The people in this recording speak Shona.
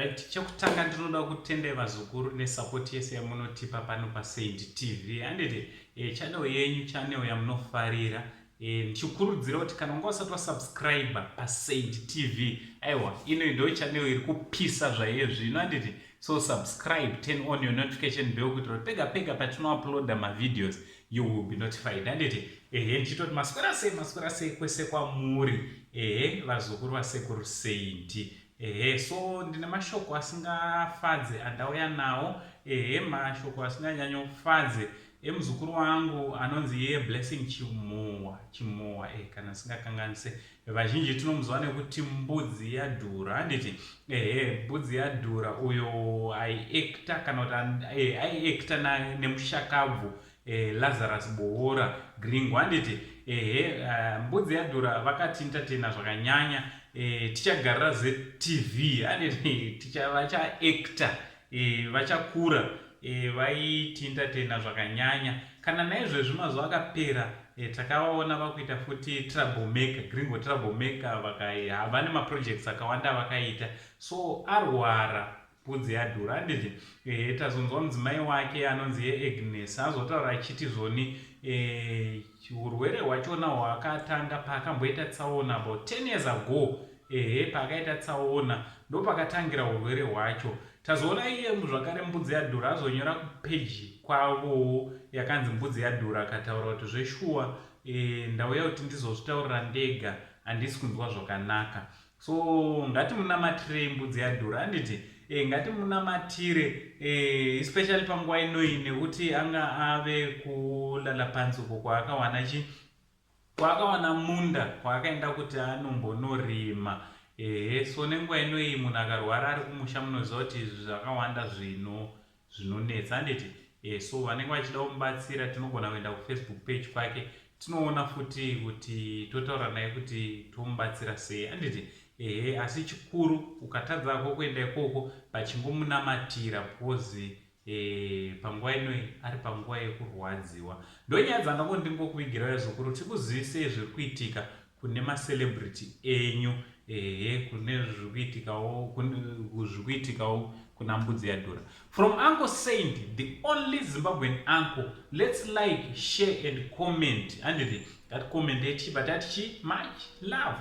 Right, chekutanga ndinoda kutendai vazukuru nesupport yese yamunotipa pano paSaint TV. Handiti channel yenyu, channel yamunofarira. Ndichikurudzira kuti kana unga usati wasubscribe paSaint TV, aiwa, ino ndo channel iri kupisa zvaiye zvino, handiti? So subscribe, turn on your notification bell kuitira kuti pega pega patinouploada mavideos you will be notified, handiti? Ehe, ndichitoti maswera sei, maswera sei kwese kwamuri, ehe, vazukuru vasekuru Saint. Ehe, so ndine mashoko asingafadze andauya nawo. Ehe, mashoko asinganyanyofadze emuzukuru wangu anonzi iye Blessing Chimowa, Chimowa, kana singakanganise. Vazhinji tinomuziva nekuti Mbudzi Yadhura, handiti? Ehe, Mbudzi Yadhura uyo aiacta, kana kuti aiacta nemushakabvu Lazarus Boora Gringo, handiti? Ehe, Mbudzi Yadhura vakati entertaina zvakanyanya. Tichagarira ZTV, handiti? Vachaacta vachakura, vaiti entertaina zvakanyanya. Kana naizvezvi mazuva akapera takavaona vakuita futi Trouble Maker, Gringo Trouble Maker. Vane maprojects akawanda vakaita. So arwara Mbudzi Yadhura, handiti? Tazonzwa mudzimai wake anonzi yeAgnes azotaura achiti zvoni urwere hwachona hwakatanga paakamboita tsaona about 10 years ago. Ehe, paakaita tsaona ndo pakatangira urwere hwacho. Tazoona iye zvakare Mbudzi Yadhura azonyora kupeji kwavowo yakanzi Mbudzi Yadhura, akataura kuti zveshuwa ndauya kuti ndizozvitaurira ndega, handisi kunzwa zvakanaka. So ngatimunamatirei Mbudzi Yadhura, handiti? Ngatimunamatire especially panguva inoi nekuti anga ave kulala panzi uko kwaakawana chi kwaakawana munda kwaakaenda kuti anombonorima. Ehe, so nenguva inoi munhu akarwara ari kumusha, munoziva kuti zvakawanda zvino zvinonetsa, handiti? So vanenge vachida kumubatsira, tinogona kuenda kuFacebook page kwake, tinoona futi kuti totaura naye kuti tomubatsira sei, handiti? Ehe, asi chikuru ukatadzako kuenda ikoko, pachingomunamatira because panguva inoi ari panguva yekurwadziwa. Ndonyaya dzandango ndingokuvigira vazukuru, tikuzivisei zviri kuitika kune macelebrity enyu. Ehe, kune zviri kuitikawo kuna Mbudzi Yadhura. From Uncle Saint, the only Zimbabwean uncle, let's like, share and comment, handiti? Ngati comment tichibva tati chi much love.